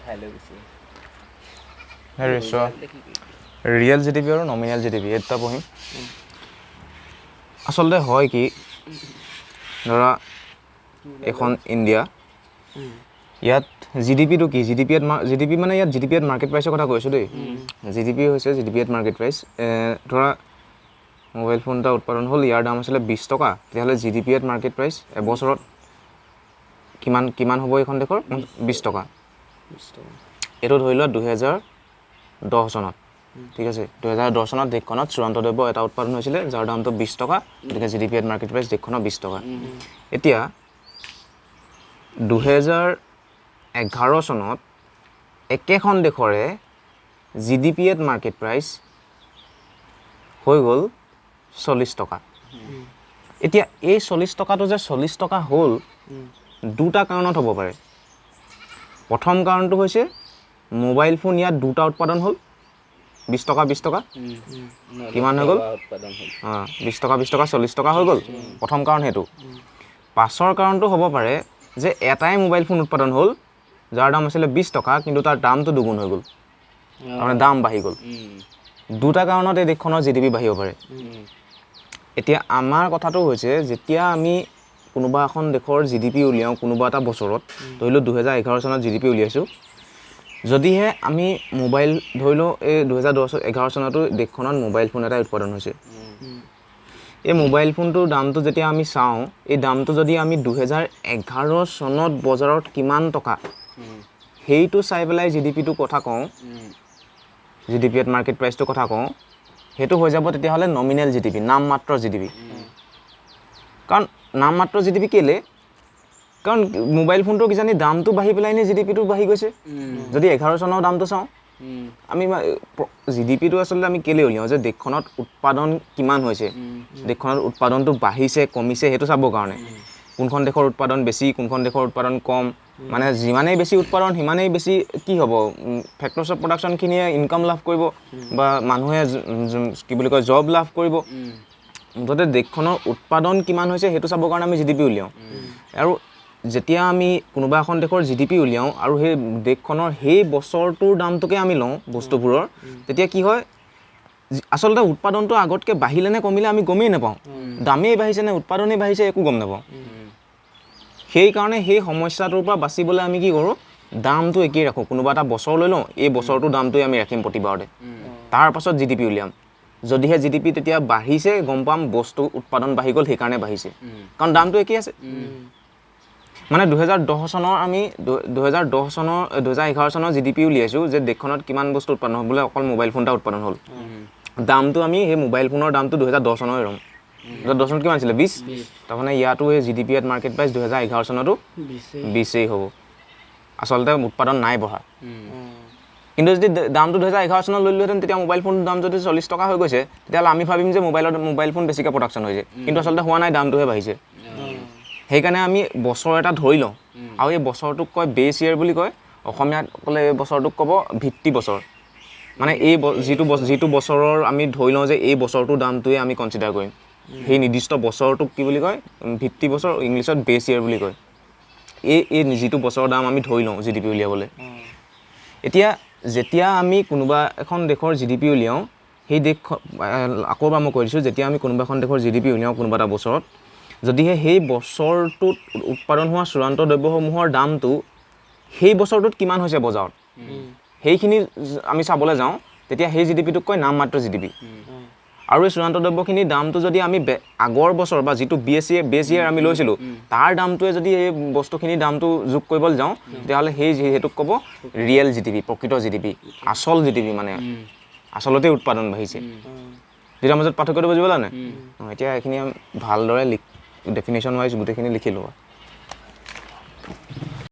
খাই লৈ গুচি। হেৰি চোৱা, ৰিয়েল জিডিপি আৰু নমিনেল জিডিপি, এই দুটা পঢ়িম। আচলতে হয় কি, ধৰা এইখন ইণ্ডিয়া, ইয়াত জিডিপিটো কি? জিডিপি ইয়াত জিডিপি মানে ইয়াত জিডিপি ইয়াত মাৰ্কেট প্ৰাইচৰ কথা কৈছোঁ দেই। জিডিপি হৈছে জিডিপি এট মাৰ্কেট প্ৰাইচ। ধৰা মোবাইল ফোন এটা উৎপাদন হ'ল, ইয়াৰ দাম আছিলে 20 টকা। তেতিয়াহ'লে জিডিপি এট মাৰ্কেট প্ৰাইচ এবছৰত কিমান কিমান হ'ব এইখন দেশৰ? 20 টকা। 20 টকা। এইটো ধৰি লোৱা 2010 চনত, ঠিক আছে? 2010 চনত দেশখনত চূড়ান্ত দ্ৰব্য এটা উৎপাদন হৈছিলে, যাৰ দামটো 20 টকা। গতিকে জিডিপি এট মাৰ্কেট প্ৰাইচ দেশখনৰ 20 টকা। এতিয়া 2011 চনত একেখন দেশৰে জিডিপি এট মাৰ্কেট প্ৰাইচ হৈ গ'ল 40 টকা। এতিয়া এই 40 টকাটো যে 40 টকা হ'ল, দুটা কাৰণত হ'ব পাৰে। প্ৰথম কাৰণটো হৈছে মোবাইল ফোন ইয়াত দুটা উৎপাদন হ'ল, 20 টকা 20 টকা। কিমান হৈ গ'ল? উৎপাদন হ'ল। অঁ, 20 টকা 20 টকা 40 টকা হৈ গ'ল। প্ৰথম কাৰণ সেইটো। পাছৰ কাৰণটো হ'ব পাৰে যে এটাই মোবাইল ফোন উৎপাদন হ'ল, যাৰ দাম আছিলে 20 টকা, কিন্তু তাৰ দামটো দুগুণ হৈ গ'ল, তাৰমানে দাম বাঢ়ি গ'ল। দুটা কাৰণত এই দেশখনৰ জিডিপি বাঢ়িব পাৰে। এতিয়া আমাৰ কথাটো হৈছে, যেতিয়া আমি কোনোবা এখন দেশৰ জিডিপি উলিয়াওঁ কোনোবা এটা বছৰত, ধৰি লওঁ 2011 চনত জিডিপি উলিয়াইছোঁ, যদিহে আমি মোবাইল ধৰি লওঁ এই 2010-11 চনতো দেশখনত মোবাইল ফোন এটাই উৎপাদন হৈছে, এই মোবাইল ফোনটোৰ দামটো যেতিয়া আমি চাওঁ, এই দামটো যদি আমি 2011 চনত বজাৰত কিমান টকা সেইটো চাই পেলাই জিডিপিটোৰ কথা কওঁ, জিডিপি এট মাৰ্কেট প্ৰাইচটোৰ কথা কওঁ, সেইটো হৈ যাব তেতিয়াহ'লে নমিনেল জিডিপি, নামমাত্ৰ জিডিপি। কাৰণ নামমাত্ৰ জিডিপি কেলৈ? কাৰণ মোবাইল ফোনটোৰ কিজানি দামটো বাঢ়ি পেলাই নে জিডিপিটো বাঢ়ি গৈছে। যদি 11 চনৰ দামটো চাওঁ আমি, জিডিপিটো আচলতে আমি কেলৈ উলিয়াওঁ যে দেশখনত উৎপাদন কিমান হৈছে, দেশখনত উৎপাদনটো বাঢ়িছে কমিছে সেইটো চাবৰ কাৰণে। কোনখন দেশৰ উৎপাদন বেছি, কোনখন দেশৰ উৎপাদন কম। মানে যিমানেই বেছি উৎপাদন, সিমানেই বেছি কি হ'ব, ফেক্টৰ্ছ অফ প্ৰডাকশ্যনখিনিয়ে ইনকাম লাভ কৰিব বা মানুহে কি বুলি কয়, জব লাভ কৰিব। মুঠতে দেশখনৰ উৎপাদন কিমান হৈছে সেইটো চাবৰ কাৰণে আমি জিডিপি উলিয়াওঁ। আৰু যেতিয়া আমি কোনোবা এখন দেশৰ জিডিপি উলিয়াওঁ আৰু সেই দেশখনৰ সেই বছৰটোৰ দামটোকে আমি লওঁ বস্তুবোৰৰ, তেতিয়া কি হয়, আচলতে উৎপাদনটো আগতকৈ বাঢ়িলে নে কমিলে আমি গমেই নাপাওঁ। দামেই বাঢ়িছে নে উৎপাদনেই বাঢ়িছে একো গম নাপাওঁ। সেইকাৰণে সেই সমস্যাটোৰ পৰা বাচিবলৈ আমি কি কৰোঁ? দামটো একেই ৰাখোঁ। কোনোবা এটা বছৰ লৈ লওঁ, এই বছৰটোৰ দামটোৱে আমি ৰাখিম প্ৰতিবাৰতে। তাৰ পাছত জিডিপি উলিয়াম। যদিহে জিডিপি তেতিয়া বাঢ়িছে, গম পাম বস্তু উৎপাদন বাঢ়ি গ'ল, সেইকাৰণে বাঢ়িছে, কাৰণ দামটো একেই আছে। মানে 2010 চনৰ আমি 2010 চনৰ, 2011 চনৰ জিডিপি উলিয়াইছোঁ যে দেশখনত কিমান বস্তু উৎপাদন হ'ল, বোলে অকল মোবাইল ফোন এটা উৎপাদন হ'ল। দামটো আমি সেই মোবাইল ফোনৰ দামটো 2010 চনৰে ল'ম। 2010 চনত কিমান আছিলে? 20। তাৰমানে ইয়াতো সেই জিডিপি এট মাৰ্কেট প্ৰাইচ 2011 চনতো 20। 20েই হ'ব। আচলতে উৎপাদন নাই বঢ়া। কিন্তু যদি দামটো 2011 চনত লৈ লোহেঁতেন, তেতিয়া মোবাইল ফোনটোৰ দাম যদি 40 টকা হৈ গৈছে, তেতিয়াহ'লে আমি ভাবিম যে মোবাইল ফোন বেছিকৈ প্ৰডাকশ্যন হৈছে। কিন্তু আচলতে হোৱা নাই, দামটোহে বাঢ়িছে। সেইকাৰণে আমি বছৰ এটা ধৰি লওঁ আৰু এই বছৰটোক কয় বেছ ইয়েৰ বুলি কয়। অসমীয়াত ক'লে এই বছৰটোক ক'ব ভিত্তি বছৰ। মানে এই যিটো বছৰৰ আমি ধৰি লওঁ যে এই বছৰটোৰ দামটোৱে আমি কনচিডাৰ কৰিম, সেই নিৰ্দিষ্ট বছৰটোক কি বুলি কয়? ভিত্তি বছৰ, ইংলিছত বেছ ইয়েৰ বুলি কয়। এই এই যিটো বছৰৰ দাম আমি ধৰি লওঁ জিডিপি উলিয়াবলৈ। এতিয়া যেতিয়া আমি কোনোবা এখন দেশৰ জিডিপি উলিয়াওঁ, সেই দেশখন, আকৌ এবাৰ মই কৈ দিছোঁ, যেতিয়া আমি কোনোবা এখন দেশৰ জিডিপি উলিয়াওঁ কোনোবা এটা বছৰত, যদিহে সেই বছৰটোত উৎপাদন হোৱা চূড়ান্ত দ্ৰব্যসমূহৰ দামটো সেই বছৰটোত কিমান হৈছে বজাৰত, সেইখিনি আমি চাবলৈ যাওঁ, তেতিয়া সেই জিডিপিটোক কয় নামমাত্ৰ জিডিপি। আৰু এই চূড়ান্ত দ্ৰব্যখিনিৰ দামটো যদি আমি আগৰ বছৰ বা যিটো বেছ ইয়েৰ আমি লৈছিলোঁ, তাৰ দামটোৱে যদি এই বস্তুখিনিৰ দামটো যোগ কৰিবলৈ যাওঁ, তেতিয়াহ'লে সেইটোক ক'ব ৰিয়েল জিডিপি, প্ৰকৃত জিডিপি, আচল জিডিপি, মানে আচলতে উৎপাদন বাঢ়িছে। দুটাৰ মাজত পাৰ্থক্যটো বুজি পালা নাই? অঁ, এতিয়া এইখিনি ভালদৰে লিখ, ডেফিনেশ্যন ৱাইজ গোটেইখিনি লিখি লোৱা।